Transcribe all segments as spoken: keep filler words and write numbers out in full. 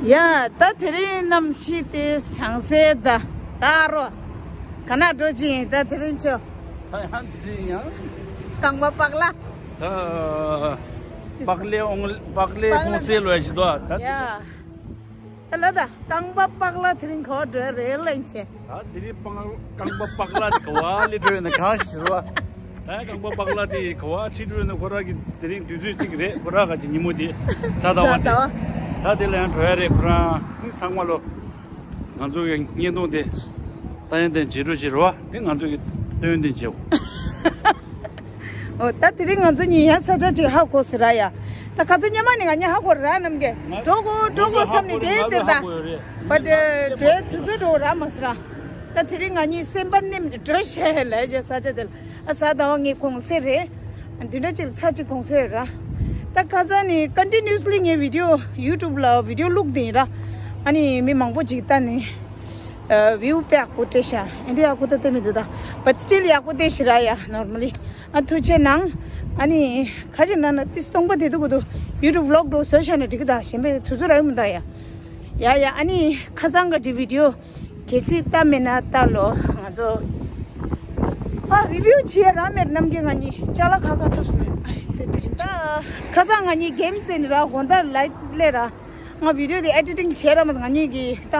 ཡ། ད་དེ་རིང་གནམ་གཤིས་དེ་ཆང་སའི་ད་ད་རོ། ག་ན་འགྲོ་ཅིང་ད་དེ་རིང་ཆོ། ད་ཡང་དེ་རིང་ཡང་། རྐང་པ་པག་ལ། ད་པག་ལེ་ཨོང་པག་ལེ་ཧོང་སེ་ལོས་ཅི་དོ་ད། ཡ། ད་ལ་ད་རྐང་པ་པག་ལ་དེ་རིང་ག་བ་འགྲོ་རེད་ལན་ཆེ། ད་དེ་རིང་པང་རྐང་པ་པག་ལ་དེ་ག་བ་ལེ་འགྲོ་ཡོད་ན་གང་ཞིག་ཟེར་བ། ད་རྐང་པ་པག་ལ་དེ་ག་བ་ཁྲིད་འགྲོ་ཡོད་ན་ཁོ་ར་གི་དེ་རིང་དུས་ཚོད་གཅིག་རེད། ཁོ་ར་ག་གི་ཉིན་མོ་དེ་གཟའ་ཟླ་བ་གཟའ་ཟླ་བ། དེ་ད་དེ་ལ་ཡང་འགྲོ་ཡ་རེད། ཁོ་རང་ཚང་མ་ལོ། ང་ཚོ་གི་བརྙན་ཐུང་དེ་ལྟ་ཡོན་ཏན་བྱེད་རོགས་བྱེད་རོགས་དེ་ང་ཚོ་གི་སྟོན་ཡོན་ཏན་བྱེད། འོ་ད་དེ་རིང་ང་ཚོ་གཉིས་ཡང་ས་ཆ་ཅིག་ཧ་གོ་ཟེར་ར་ཡ། ད་ཁ་ཚ་སྙེ་མ་ནི་ང་གཉིས་ཧ་གོ་ར་རྣམ་རྒྱལ་འགྲོ་གོ་འགྲོ་གོ་བསམ་ནི་དེ་དེར་ད། པ་དེ་དེ་དུས་ཚོད་འགྲོ་ར་མ་ཟེར་ར། ད་དེ་རིང་ང་གཉིས་སེམས་པ་ནེམ་འགྲོ་ཤེས་ལས་ཅེ་ས་ཆ་དེ་ལ་ཨ་ས་ད་བ་ངའི་གུང་སེང་རེད། འདི་འདྲ་ཅིག་ཚ་ཅིག་གུང་སེང་ར། ད་ཁ་ཚ་ནི་ཀོན་ཊི་ནིའུ་སི་ལི་ངའི་བི་ཌི་ཡོ་ཡུ་ཊུབ་ལ་བི་ཌི་ཡོ་བླུགས་དེ་ཡིན་ར། ཨ་ནི་མི་མང་པོ་ཅིག་ད་ནི། ཨ་བིའུ་དཔེ་ཡག་པོ་སྤྲད་ཤག་ཨེ་འདྲ་ཡག་པོ་ད་སྟེ་མི་འདུག་ད། བཊ་སི་ཊིལ་ཡག་པོ་སྟེ་ཤི་ར་ཡ་ནོར་མ་ལི། ཨ་ཐུགས་ཆེ་གནང་། ཨ་ནི་ཁ་ཅིག་ན་ན་ཏི་སྟོང་པ་དེ་འདུག་གོ་འདུག་ཡུ་ཊུབ་བི་ལོག་འགྲོ་བཟོས་ཤག་ན་འགྲིག་གི་ད་གཞན་པའི་དུས་ཚོད་རག་གི་མི་འདུག་ཡ། ཡ་ཡ་ཨ་ནི་ཁ་སང་ག་ཅིག་བི་ཌི་ཡོ་གལ་སྲིད་ལྟ་མེད་ན་ལྟ་ལོ། ང་ཚོ་ཨ་རི་བིའུ་བྱེད་ཡ་རག་མེད། རྣམ་རྒྱལ་ང་གཉིས་ཅ་ལག་ཁ་ཁ་ཐོབ་སོང་། ཨ་ཤི་དེ་དེ་རིང་ཁ་སང་ང་གཉིས་གེམ་རྩེ་ནི་ར་དགོང་དག་ལའིབ་སླེབས་ར། ང་བི་ཌི་ཡོ་དེ་ཨེ་ཌི་ཊིང་བྱས་ར་མ་ང་གཉིས་ཀྱིས་ད་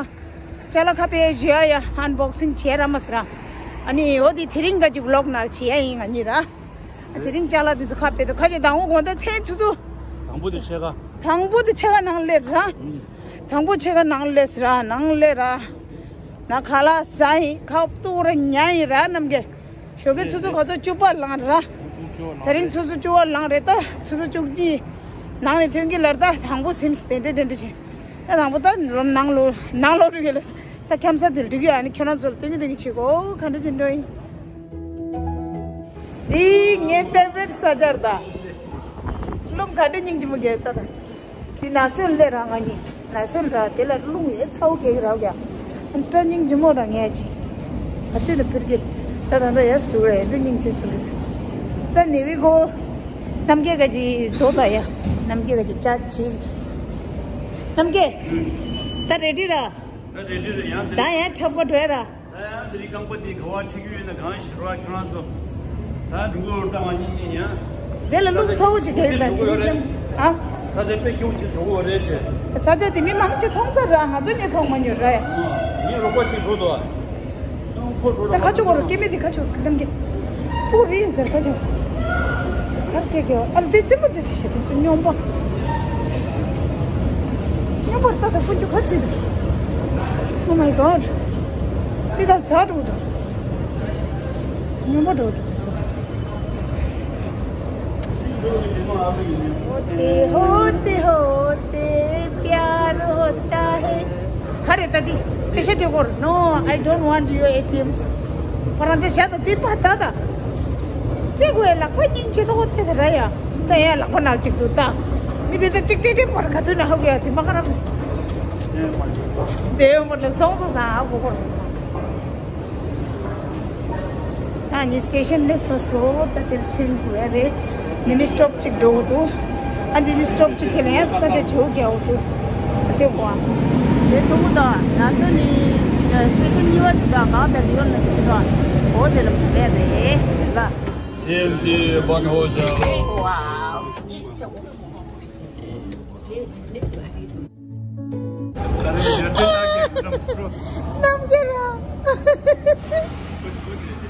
ཅ་ལག་ཁ་ཕྱེ་བཞག་ཡ་ཨན་བོག་སིང་བྱས་ར་མ་ཟེར་ར། ཨ་ནི་འོ་དེ་དེ་རིང་ག་ཅིག་བི་ལོག་ནང་བྱེད་ཡ་ཡིན་ང་གཉིས་ར། དེ་རིང་ཅ་ལག་དེ་ཚོ་ཁ་ཕྱེ་དུ་ཁ་ཅིག་དང་པོ་དགོང་དག་མཚན་ཆུ་ཚོད། དང་པོ་དེ་ཕྱེད་ཀ་དང་པོ་དེ་ཕྱེད་ཀ་ནང་སླེབས་ར། ཨུམ། དང་པོ་ཕྱེད་ཀ་ནང་སླེབས་ར་ནང་སླེབས་ར། ན་ཁ་ལག་ཟ་ཡིན་ཁ་གཏུག་ར་ཉལ་ཡིན་ར་རྣམ་རྒྱལ། ཞོགས་ཀའི་ཆུ་ཚོད་ག་ཚོད་བཅུ་པ་ལངས་ར། དེ་རིང་ཆུ་ཚོད་བཅུ་པ་ལངས་རེད་ད་ཆུ་ཚོད་བཅུ་གཉིས། ནང་ནས་ཐོན་གྱི་ལར་ད་དང་པོ་སིམ་སི་དེ་འདྲ་དེ་འདྲ་བྱས། ད་དང་པོ་ད་ལོ་ནང་ལོ་ནང་ལོ་རུ་གི་ལ་ད་ཁྱམ་ས་དེར་འགྲིག་ཡོད། ཨ་ནི་ཁྱོད་རང་ཚོ་ལ་སྟོན་གི་སྟོན་གི་བྱེད་གོ་ག་འདྲ་བྱེད་འགྲོ་ཡིན། འདི་ངའི་ཕེ་ཝ་རེཊ་ས་ཆར་ད། རླུང་ག་འདྲ་སྙིང་རྗེ་མོ་རྒྱག་ད་ད། འདི་ན་སོན་ལས་ར་ང་གཉིས་ན་སོན་ར་དེ་ལ་རླུང་ཡེ་ཚ་བོ་རྒྱག་གི་ར་རྒྱ། སྐྲ་སྙིང་རྗེ་མོ་ར་ངས་ཆེ། ཨ་ཏི་ལ་ཕིར་གི་ད་ད་ད་ཡ་སུ་རེ་འདི་སྙིང་རྗེ་སུ་རེ། ད་ནི་བི་གོ། རྣམ་རྒྱལ་ག་ཅི་བཟོ་ད་ཡ། རྣམ་རྒྱལ་ག་ཅི་ཅ་ཅི། རྣམ་རྒྱལ། ད་རེ་ཌི་ར། ད་རེ་ཌི་ར་ཡང་ད་ཡ་ཁྲབ་ག་འགྲོ་ཡ་ར། ད་ཡང་དེ་རིང་རྐང་པ་འདི་ག་བ་ཆེ་རྒྱུ་ཡོད་ན་གང་ཞིག་རོགས་ཁྱོད་རང་ཚོ། ད་འགྲུལ་འགོར་བཏང་བ་གཉིས་གཉིས་ཡང་། དེ་ལ་རླུང་ཚ་བོ་ཅིག་རྒྱག་ཡོད་པ་དེ་རིང་ཨ། ས་ཆ་དཔེ་སྐྱིད་པོ་ཅིག་འགྲོ་གི་རེད་ཅེ། ས་ཆ་དེ་མི་མང་ཆེ་མཐོང་ཚར་ར་ང་ཚོ་གཉིས་མཐོང་མ་མྱོང་ར། ངའི་རོགས་པ་ཅིག་འགྲོ་འདུག་ཨ། ད་ཁ་ཕྱོགས་གོ་རོ་སྐྱེ་མེད་དེ་ཁ་ཕྱོགས་གཏམ་གྱི། པུ་རི་ཟེར་ཁ་ཕྱོགས། ཁ་སྐད་ཀྱི་ཨ་ལ་དེ་རྩེད་མོ་རྩེ་དེ་ཞེ་དེ་ཚོ་སྨྱོན་པ། སྨྱོན་པར་ལྟ་ད་ཀུན་སྤྱོད་ཁ་ཕྱོགས་དེ། Oh my god. འདི་ད་ཚ་འགྲོ་འདུག་སྨྱོན་པ་འགྲོ་འདུག་ཚོ། होते होते होते प्यार होता है। ག་རེ་ད་དེ། ཕེ་ཤ་ཐེ་གོར། No, I don't want your ཨེ་ཊི་ཨེམ། ཕ་རང་ཚེ་ཤ་ད་དེ་པ་ད་ད། ཅེ་གོ་ཡ་ལག་པ་སྙིང་རྗེ་ཐོག་ཐེ་ད་ར་ཡ། ད་ཡ་ལག་པ་ནག་ཅིག་འདུག་ད། མི་དེ་ད་ཅིག་ཏེ་ཏེ་པར་ག་དུས་ན་ཧ་གོ་ཡ་དེ་མ་ཁ་ར། དེ་མོ་ལ་སོང་སོང་ས་ཧ་གོ་གོ། ཨ་ནི་སི་ཊེ་ཤན་སླེབས་ཚར་སོང་། ད་དེར་ཁྲིད་དགོས་རེད། མི་ནི་སི་ཊོབ་གཅིག་འགྲོ་འདུག་ཨ་འདི་ནི་སི་ཊོབ་གཅིག་དེ་ལ་ཡང་ས་ཆ་བྱེའུ་རྒྱག་འདུག་ཨ་དེ་གོ་ཨ། དེ་ཐུང་ངུ་དང་ན་སོ་ནི་སི་ཊེ་ཤན་གཉིས་པ་གཅིག་དང་གང་དང་ལི་ཡོན་ལ་གཅིག་དང་འོ་དེ་ལ་མི་ལས་རེད་ལ། སེམས་ཀྱི་བན་ཧོ་ཞང་། ཝའོ། རྣམ་རྒྱལ་ར།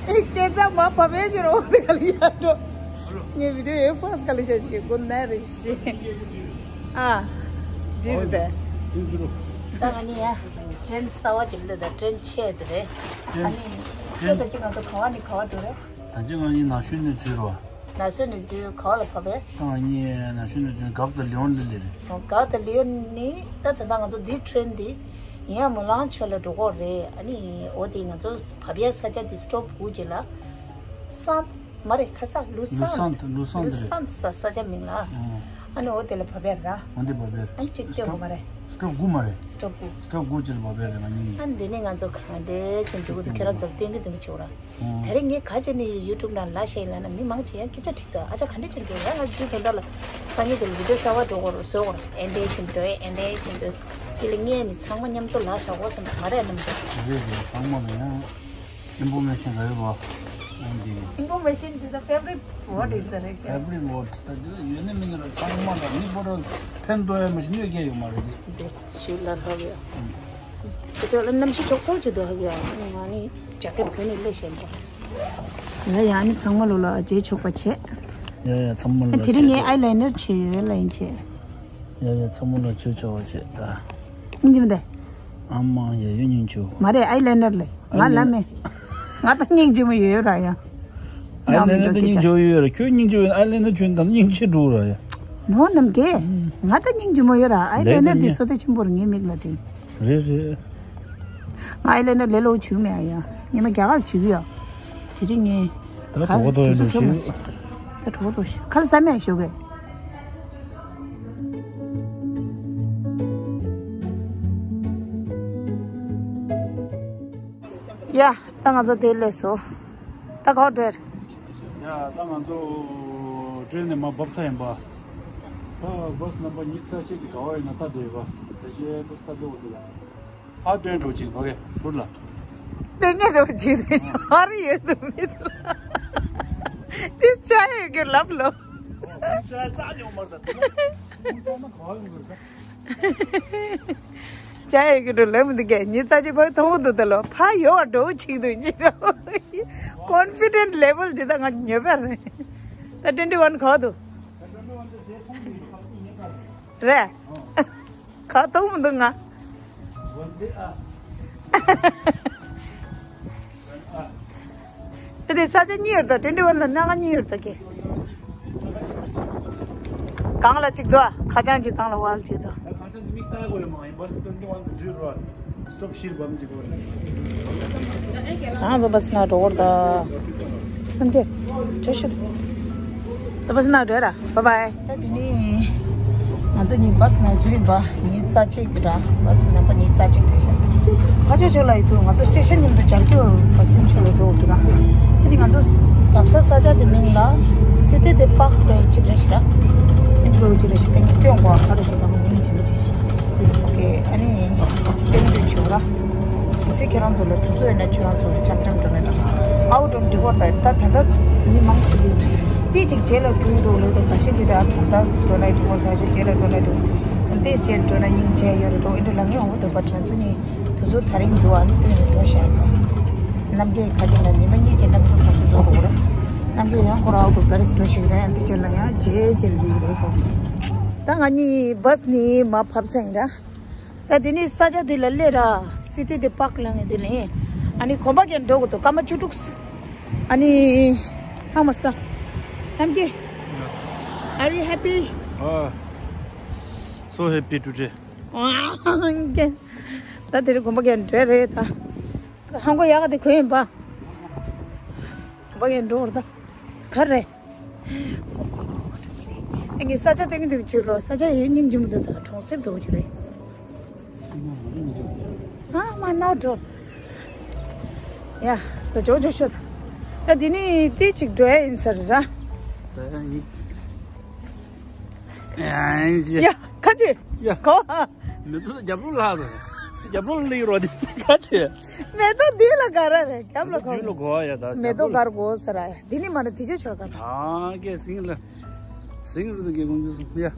ཨེ་སྐད་ཆ་མ་བབས་པའི་ཕྱིར་འོ་དེ་ག་ལ་ཡར་འགྲོ། ངའི་བི་ཌི་ཡོ་ཨེ་ཕ་སི་ག་ལ་ཤ་ཞིག་གི་སྒོ་ནས་རེ་ཞེས། ཨ། འདྲི་རུ་དེ། ད་ང་ནི་ཡ། ཊེན་གསར་བ་ཅིག་ལ་ད་ཊེན་ཆེ་དེ་རེད། ཨ་ནི། ཆེ་ད་ཅི་ང་ཚོ་ག་བ་ནས་ག་བ་འགྲོ་རེད། ད་ཅི་ང་གཉིས་ན་གཞོན་ནས་འཛུལ་རོ། ན་གཞོན་ནས་འཛུལ་ག་བ་ལ་བབས་པས། ད་ང་གཉིས་ན་གཞོན་ནས་འཛུལ་གག་དང་ལི་ཡོན་ལ་ལེ་རེད། གག་དང་ལི་ཡོན་ནི་ད་ད་ལྟ་ང་ཚོ་འདི་ཊེན་འདི་ཡིན་ཡ་མུ་ལང་ཆོས་ལ་འགྲོ་གོ་རེད། ཨ་ནི་འོ་དེ་ང་ཚོ་བབས་ཡ་ས་ཆ་འདི་སི་ཊོབ་དགུ་ཅིག་ལ། སན་མ་རེད་ཁ་ཚ་ལུ་སན། ལུ་སན་ལུ་སན་ལུ་རེད། སན་ས་ས་ཆ་མིང་ལ། ཨོ། ཨ་ནི་འོ་དེ་ལ་བབས་པ་རེད་ར། འོ་འདི་བབས་པ་རེད། ཨ་ནི་གཅིག་སྟོན་པ་མ་རེད། སི་ཊོབ་དགུ་མ་རེད། སི་ཊོབ་དགུ། སི་ཊོབ་དགུ་ཅིག་ལ་བབས་པ་རེད་ང་གཉིས། ཨ་ནི་འདི་ནས་ང་ཚོ་ག་འདྲས་བྱེད་འདུག་དེ་ཁྱེད་རང་ཚོར་སྟོན་གྱི་འདུག་མི་བྱེད་ར། ཨོ། ད་རེས་ངས་ག་བྱས་ནས་ཡུ་ཊུབ་ནང་ལབ་ཤེས་ལབ་ན་མི་མང་ཆེ་ཡང་སྐད་ཆ་འགྲིག་འདུག་ཨ་ཅག་ག་འདྲས་བྱེད་འདུག་ཡང་ང་རྒྱུ་དོན་དག་ལ་སང་ཉིན་དེ་ལ་བི་ཌིའོ་གསར་པ་འགྲོ་དགོས་རེད་བཟོ་དགོས་རེད། ཨེ་འདྲས་བྱེད་འདུག་ཨེ་འདྲས་བྱེད་འདུག་དེ་ལ་ངས་ནི་ཚང་མ་མཉམ་དུ་ལབ་བཞག་དགོས་བསམ་གྱི་མ་རེད་རྣམ་པ། རེད་རེད། ཚང་མ་ལ་ཡང་ཨིན་ཕོར་མེ་ཤན་རེད་བ། ཨ་འདི། Information is the favorite word in the region. Favorite word ད་དེ་ཡོད་ནི་མིན་ནི་ར་ཚང་མ་ལ་མི་པོ་ར་ཕན་ཐོགས་ཡ་མ་ཤི་གནོད་སྐྱེལ་ཡོད་མ་རེད་དེ། འདི་ཞིག་ལ་ཧ་གི་ཡ། དེ་ཚོ་ལ་གནམ་གཤིས་ཅོག་ཚོགས་ཅིག་འདུག་ཧ་གི་ཡ། ང་ནི་ཇ་ཀེཊ་གོན་ནས་སླེབས་ཤེས་འདུག་ཡ་ཡ། ཨ་ནི་ཚང་མ་ལོ་ལ་རྗེས་ཆོག་པ་བྱེད། ཡ་ཡ་ཚང་མ་ལ་དེ་རིང་ངས་ཨའི་ལའི་ནར་བྱས་ཡོད་ལ་ཡིན་བྱས། ཡ་ཡ་ཚང་མ་ལ་ཆོས་ཆོག་པ་བྱེད་ད། སྙིང་རྗེ་མི་འདུག་ཨ་མ་ཡ་ཡོད་སྙིང་རྗེ་པོ། མ་རེད་ཨའི་ལའི་ནར་ལས་ང་ལ་མེད། ང་ད་སྙིང་རྗེ་མོ་ཡོད་ར་ཡ། ཨའི་ལའི་ནར་ད་སྙིང་རྗེ་པོ་ཡོད་ར། ཁྱོད་སྙིང་རྗེ་པོ་ཡོད་ཨའི་ལའི་ནར་ཁྱོད་ད་སྙིང་རྗེ་འགྲོ་ར་ཡ། ནོ་ནམ་གེ། ང་ད་སྙིང་རྗེ་མོ་ཡོད་ར་ཨའི་ལའི་ནར་འདི་བཟོ་ལྟ་ཆེན་པོ་ར་ངའི་མིག་ལ་དེ། རེད་རེད། ང་ཨའི་ལའི་ནར་ལས་སླ་པོ་བྱེད་མེད་ཡ། ཉི་མ་རྒྱ་གར་བྱེད་ཀྱི་ཡ། དེ་རིང་ངས། ད་གྲོད་ཁོག་ལྟོགས་ཡོད་འདུག་ཞིག་ད་གྲོད་ཁོག་ལྟོགས་ཤི། ཁ་ལ་ཟ་མེད་ཞོག་གི། ཡ། ད་ང་ཚོ་དེ་སླེབས་སོང་། ད་ག་པར་འགྲོ་ཡ་རེད། ཡ་ད་ང་ཚོ་ཊེན་ནས་མར་བབས་ཚར་ཡིན་པ། ད་བྷ་སི་ནམ་བར་ཉི་ཤུ་རྩ་གཅིག་གི་ག་པར་ཡིན་ན་ད་དེ་ཡོད་པ། དེ་བྱས་ད་ལྟ་འགྲོ་དགོས་འདུག་ལ། ཕར་སྟོན་འགྲོ་ཅིག་ཕ་གི་ཟུར་ལ། སྟོན་ངེས་འགྲོ་ཅིག་རེད་ཧ་རི་ཡོད་དུ་མི་འདུག་དེ་ཅག་ཡོད་གི་ལབ་ལོ། ཅག་ཡོད་གི་འགྲོ་ལབ་མི་འདུག་གས་ཉི་ཚ་ཅིག་ཕ་གི་མཐོང་གི་འདུག་ད་ལོ་ཕ་ཡོད་བ་འགྲོ་ཅིག་འདུག་ཉི་རོ། ཀོན་ཕི་ཌེན་ཊི་ལེ་ཝལ་འདི་ད་ང་ཉོས་པ་རེད། ད་ཊུ་ཝེན་ཊི་ཝན་ག་འདུག་རེད། ཁ་ཐུག་མི་འདུག་ང་། དེ་དེ་ས་ཆ་གཉིས་ཡོད་ད། ཊུ་ཝེན་ཊི་ཝན་ལ་སྣ་ཁ་གཉིས་ཡོད་ད་ཀྱེ། གང་ལ་གཅིག་འདུག་ཁ་བྱང་གཅིག་གང་ལ་ཝལ་གཅིག་འདུག་ང་ཚོ་བྷ་སི་ནང་འགྲོ་བར་ད། ཨང་ཀེ། ཇོ་ཤི། ད་བྷ་སི་ནང་འགྲོ་ར། བྷའི་བྷའི། ད་དེ་ནི་ང་ཚོ་གཉིས་བྷ་སི་ནང་འཛུལ་ཡིན་པ། ཉི་ཤུ་རྩ་གཅིག་ར། བྷ་སི་ནམ་བར་ཉི་ཤུ་རྩ་གཅིག་རེད་ཤག་ཁ་ཆོས་ཆོས་ལ་ཡིན་དུས་ང་ཚོ་སི་ཊེ་ཤན་མཉམ་དུ་བྱ་རྒྱུ་བྷ་སི་ཆོས་ལ་འགྲོ་འདུག་ར། ཨ་ནི་ང་ཚོ་བབས་ས་ས་ཆ་དེ་མིང་ལ་སི་ཏི་དེ་པཱག་རེད་ཅིག་རེད་ཤག་ར། ཨ་ནི་འགྲོ་ཅིག་རེད་ཤག་ད་ངས་སྟོན་གོ་ཨ་རེད་ཤག་ད་ངས་མིང་བྱེད་མི་བྱེད་ཤག་ཨོ་ཀེ། ཨ་ནི་ཅིག་སྟོན་དུས་ཆོག་ར། གལ་སྲིད་ཁྱེད་རང་ཚོ་ལ་དུས་ཚོད་ཡོད་ན་ཁྱེད་རང་ཚོ་ལ་འཆམ་འཆམ་འགྲོ་ན་འགྲིག་ཨའོ་འགྲོ་འགྲིག་གོ་ད་ད་ད་ལྟ་མི་མང་ཆེ་གི་ཏི་ཅིག་རྗེས་ལ་རྒྱུན་འགྲོ་ལོས་ད་ག་ཤེད་འདི་ད་ད་ལྟ་འགྲོ་ན་འགྲིག་གོ་ད་ཅིག་རྗེས་ལ་འགྲོ་ན་འགྲིག་ཏི་ཅིག་འགྲོ་ན་སྙིང་རྗེ་ཡོད་རེད་འགྲོ་ཨེ་འདྲ་ལ་ངས་འོ་ད་པ་དྲན་ཚོ་ནི་དུས་ཚོད་ད་རིང་འདུག་ཨ་ནི་སྟོན་ནས་འགྲོ་ཤག་རྣམ་རྒྱལ་ཁ་ཅིག་ལ་ཉི་མ་གཉིས་ཅིག་གནམ་གྲུ་ག་ཚོད་འགྲོ་དགོས་རེད། རྣམ་རྒྱལ་ཡང་ཁོ་ར་ཨའོ་འགྲོ་ག་རེ་འགྲོ་ཤེས་རེད་ཨ་ནི་ཏི་ཅིག་ལ་ཡང་རྗེས་རྗེས་ལ་འདི་རེད་གོ་ད་ང་གཉིས་བྷ་སི་ནི་མ་བབས་ཚར་ཡིན་ར། ད་དེ་ནི་ས་ཆ་དེ་ལ་སླེབས་ར། སི་ཏི་དེ་པཱག་ལ་ངས་དེ་ནི། ཨ་ནི་གོམ་པ་རྒྱག་འགྲོ་དགོས་འདུག་སྐར་མ་བཅུ་དྲུག་ཨ་ནི། ཧ་མ་སྟ། ནམ་རྒྱལ། Are you happy? Oh, so happy today. ད་དེ་རིང་གོམ་པ་རྒྱག་འགྲོ་རེད་ད། ཧང་གོ་ཡག་ག་དེ་གོན་ཡིན་པ། གོམ་པ་རྒྱག་འགྲོ་རེད་ད། ག་རེ། ངས་ས་ཆ་སྟོན་གྱི་འདུག་ཅིག་རོ། ས་ཆ་ཡོད་སྙིང་རྗེ་མོ་འདུག་ད་གྲོང་གསེབ་འགྲོ་གི་རེད། ཨ་མ་ནོ་འགྲོ། ཡ། ད་ཇོ་ཇོ་ཤོད། ད་འདི་ནི་ཏི་ཅིག་འགྲོ་ཡ་ཡིན་ས་རེད་ར། ད་ཡ་ཡིན། ཡ་ཡིན། ཡ་ཁ་ཅིག་ཡ་གོ། མེ་ཏོག་རྒྱབ་ལོགས་ལྷག་རེད། རྒྱབ་ལོགས་ལ་སླེབས་རོགས་དེ་ཁ་ཆེ། མེ་ཏོག་འདི་ལ་ག་ར་རེད་རྒྱབ་ལ་གོ། རྒྱབ་ལ་གོ་ཡ་ད་མེ་ཏོག་གར་གོ་ས་ར་ཡ་འདི་ནི་མ་ན་དེ་ཆོ་ཆོ་ག་ར། ཨ་ཀེ་སིང་ལ། སིང་རུ་དུ་གེ་གོང་ཆུ་སུ་ཡ།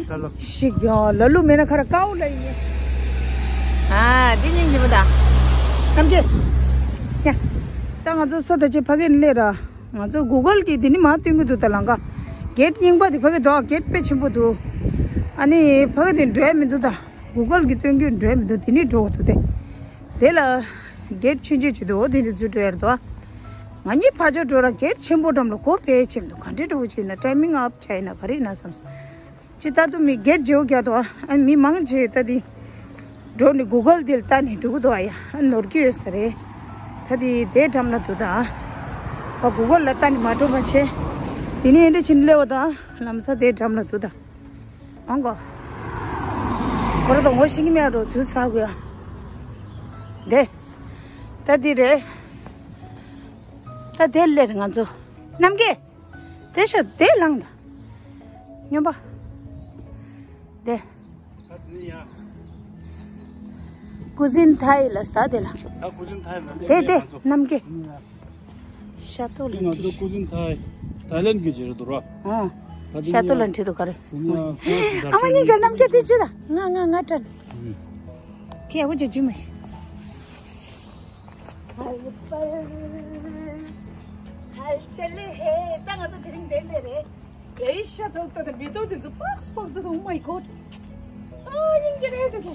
ད་ལོ། ཤིག་ཡོ་ལ་ལུ་མེ་ན་ཁ་ར་ཀའུ་ལ་ཡིན། ཨ་འདི་ཉིན་གྱི་མི་ད། ནམ་གྱི། ཡ། ད་ང་ཚོ་ས་ད་ཅི་ཕ་གི་ནི་ལེ་ར། ང་ཚོ་གུ་གལ་གྱིས་འདི་ནི་མ་སྟོན་གྱི་འདུག་ད་ལང་ཀ་གེ་ཊི་རྙིང་པ་འདི་ཕ་གི་འདུག་གེ་ཊི་དཔེ་ཆེན་པོ་འདུག་ཨ་ནི་ཕ་གི་འདི་འགྲོ་ཡ་མི་འདུག་ད། གུ་གལ་གྱིས་སྟོན་གྱི་འགྲོ་ཡ་མི་འདུག་འདི་ནི་འགྲོ་འདུག་སྟེ། དེ་ལ་གེ་ཊི་ཆུང་ཆུང་ཅིག་འདུག་འོ་དེ་འདི་ཚུར་འགྲོ་ཡ་རེད་འདུག་ང་གཉིས་ཕར་ཕྱོགས་འགྲོ་ར་གེ་ཊི་ཆེན་པོ་འགྲམ་ལ་སྒོ་ཕྱེ་ཆེན་འདུག་ག་འདྲས་འགྲོ་གི་ཅིག་ན་ཊའི་མིང་ཨབ་ཆ་ཡིན་ན་ག་རེ་ཡིན་ན་བསམ་སོང་། ཅི་ལྟར་དུ་མི་སྒེར་བརྗེ་བོ་རྒྱག་ཏོ། ཨ་མི་མང་ཆེ་ད་དེ་འགྲོ་ནི་གུ་གལ་དེ་ལ་ལྟ་ནི་འགྲོ་གི་འདུག་ཨ་ཡ་ཨ་ནོར་གྱི་ཡོད་ས་རེད། ད་དེ་དེ་འགྲམ་ལ་འདུག་ད། ཨ་གུ་གལ་ལ་ལྟ་ནི་མ་འགྲོ་མ་བྱེད། དེ་ནས་འདི་ཕྱིན་སླེབས་པ་དང་ལམ་ས་དེའི་འགྲམ་ལ་འདུག་ད། ཨང་གོ། ཁོ་ར་དང་ངོ་ཤེས་ཀྱི་མེད་འགྲོ་ཚུར་ཚར་དགོས་ཡ། དེ། ད་འདི་རེད། ད་དེ་སླེབས་ང་ཚོ། རྣམ་རྒྱལ། དེ་ཤོ་དེ་ལངས་ད། སྨྱོན་པ། དེ། ཀུ་ཟིན་ཐའི་ལ་ས་དེ་ལ། ད་ཀུ་ཟིན་ཐའི་ལ་དེ་དེ་རྣམ་རྒྱལ། ཤ་ཏོག་ལ་ང་ཚོ་འཁྲིད། ཀུ་ཟིན་ཐའི། ཐའི་ལན་གྱི་རེད་འདུག་ར། ཨོ། ད་དེ་ཤ་ཏོག་ལ་འཁྲིད་འདུག་ག་རེ། ཨ་མ་སྙིང་རྗེ། རྣམ་རྒྱལ་དེ་ཅི་ད། ང་ང་ང་དྲན། ཁྱེད་ཡག་པོ་ཅིག་ཅི་མ་ཤེས། ཧལ་ཅེ་ལེ་ཧེ། ད་ང་ཚོ་དེ་རིང་དེ་འདྲ་རེད། ཨེ་ཤ་ཚོགས་ད་ད་མེ་ཏོག་དེ་ཚོ་པགས་པགས་ཚོ། Oh my God. ཨ་སྙིང་རྗེ་རེད་འདུག་གི།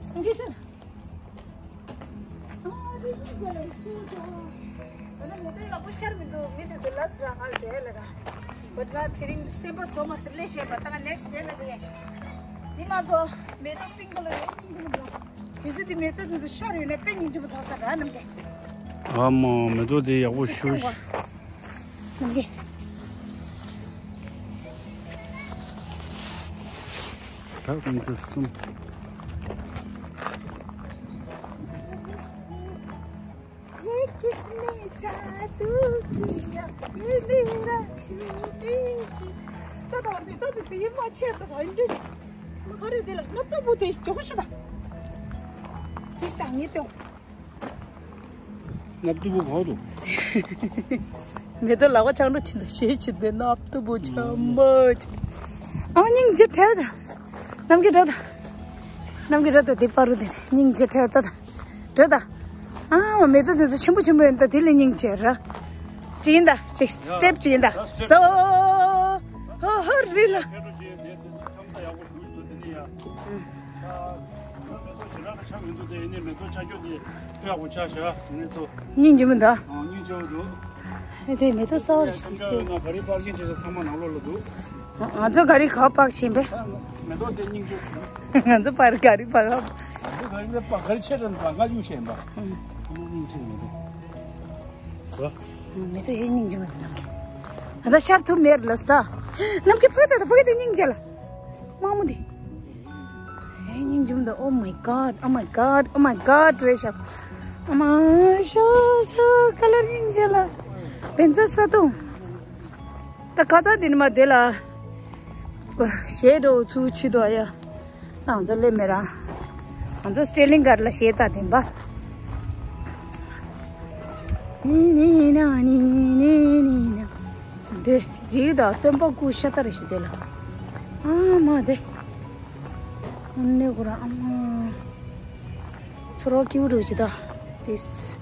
སྙིང་རྗེ་ཤ། ཨ་རེ་སྙིང་རྗེ་རེད་ཤི་ད། ད་ནི་མེ་ཏོག་ཡག་པོ་ཤར་མི་འདུག་མི་དེ་ཚོ་ལ་ཟ་ང་དེ་ལ་ད། But ང་དེ་རིང་སེམས་པ་བཟོ་མ་ཟེར་ལས་བཤད་པ། ད་ང་next day ལ་དེ། དེ་མ་གཏོགས་མེ་ཏོག་པིང་ཀི་ལ་ཡོད། པིང་ཀི་ལ་འགྲོ། དེ་ཚོ་དེ་མེ་ཏོག་དེ་ཚོ་ཤར་ཡོད་ན་དཔེ་སྙིང་རྗེ་པོ་མཐོང་ས་ར། རྣམ་རྒྱལ། ཨ་མ་མེ་ཏོག་དེ་ཡག་པོ་ཞུ། རྣམ་རྒྱལ། ད་ཀུན་ཏུ་གསུམ། ये किसने जादू किया, ये मेरा चूड़ी। ད་ད་འདི་ད་འདི་ཡིན་མ་ཆེ། ད་ད་འདི་ཁ་རི་འདི་ལ་ནག་པོ་དེ་ཅོག་ཤ་ད། དེ་ཤ་ངེས་ཏེ། ནག་པོ་གོ་དུ། མེ་ཏོག་ལག་པ་འཆང་འགྲོ་ཕྱིན་ད་ཞེས་ཕྱིན་ཏེ་ནག་པོ་ཆམ་པ་ཅི། ཨ་མ་སྙིང་རྗེ་དྲག་ད། རྣམ་རྒྱལ་དྲག་ད། རྣམ་རྒྱལ་དྲག་ད། དེ་པ་རུ་དེ་སྙིང་རྗེ་དྲག་ད་ད། འགྲོ་ད། ཨ་མ་མེ་ཏོག་དེ་ཚོ་ཆེན་པོ་ཆེན་པོ་ཡིན་ད། དེ་ལས་སྙིང་རྗེ་ར། ཅི་ཡིན་ད། ཅིག་སི་ཊེབ་ཅི་ཡིན་ད། སོ། ཧོ་ཧོ་རི་ལ། སྙིང་རྗེ་མོ་ད། ཨ་དེ་མེ་ཏོག་གསར་པ་རེད་ཤག་ཟེར། ང་ག་རེ་པར་ཀིང་བྱེད་ས་ཚང་མ་ནང་ལོགས་ལ་འདུག་ང་ཚོ་ག་རེ་ག་པར་ཕྱིན་པས། མེ་ཏོག་དེ་སྙིང་རྗེ་ཞིག་ང་ཚོ་པར་ག་རེ་པར་ལ། ང་ཚོ་ག་རེ་པར་ག་རེ་ཆེ་དྲགས་ལ་ང་གཡུག་བཤད་པ། སྙིང་རྗེ་མེ་ཏོག་མེ་ཏོག་ཡེ་སྙིང་རྗེ་མ་འདུག་ནམ་མཁའ། ང་ཚོ་ཤར་ཐུབ་མེད་ལ་ས། ནམ་མཁའ་ཕུག་ཏེ་ཕུག་ཏེ་སྙིང་རྗེ་ལ། མང་མོ་འདི། ཡེ་སྙིང་རྗེ་མ་འདུག Oh my God, oh my God, oh my God རེད་ཤག་ཨ་མ་ཤ་ཤ་ཁ་ལར་སྙིང་རྗེ་ལ། བན་ཚ་ས་དུང་། ད་ཁ་ཚ་འདི་ནི་མ་དེ་ལ། ཞེ་འགྲོ་ཚུལ་ཆི་དོ་ཡ། ང་ཚོ་སླེབས་མེད་ར། ང་ཚོ་སི་ཊེ་ལིང་གར་ལ་ཞེ་ད་དེན་པ། ནི་ནི་ན་ནི་ནི་ནི་ན། དེ་ཇིའུ་དང་སྟོན་པ་སྐུ་ཤ་སྟག་རེ་ཞིག་དེ་ལ། ཨ་མ་དེ། ཨ་ནི་ཁོ་ར་ཨ་མ། ཚོར་བ་སྐྱིད་པོ་འདྲ་ཞིག་ད། This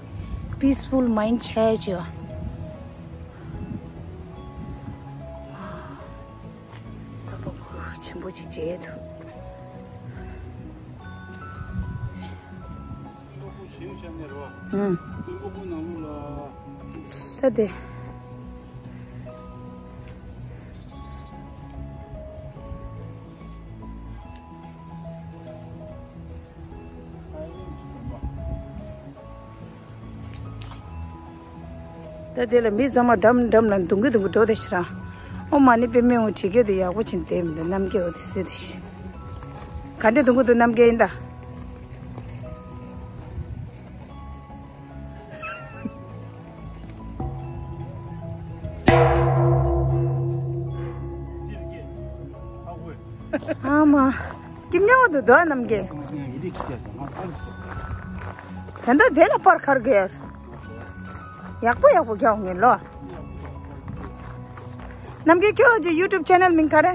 peaceful mind ཆགས་ཡ་ཆེ་བ། ད་པ་ཁུ་ཆེན་པོ་ཅིག་མཇལ་ཐུབ། ཨུམ། ད་དེ། ད་དེ་ལ་མི་ཚང་མ་འགྲམ་འགྲམ་ལ་འདུང་གི་འདུང་གི་འགྲོ་དེ་ཤི་ར། ཨོ་མ་ནི་པེ་མེ་འོ་བྱེད་གི་དེ་ཡག་པོ་ཕྱིན་དེ་མི་འདུག་ནམ་མཁའི་འོ་དེ་སེ་དེ་ཤི། ག་འདྲ་འདུང་གི་འདུག་ནམ་མཁའི་ཡིན་ད། ཨ་མ། ཀྱིམ་ཉག་འདུག་དོ་ནམ་མཁའི། ད་ལྟ་དེ་ལ་པར་ཁར་གེར། ཡག་པོ་ཡག་པོ་རྒྱག་ངེས་ལོ། ནམ་མཁའི་ཁྱོད་ཀྱི་ཡུ་ཊུབ་ཆེ་ནལ་མིང་ག་རེ།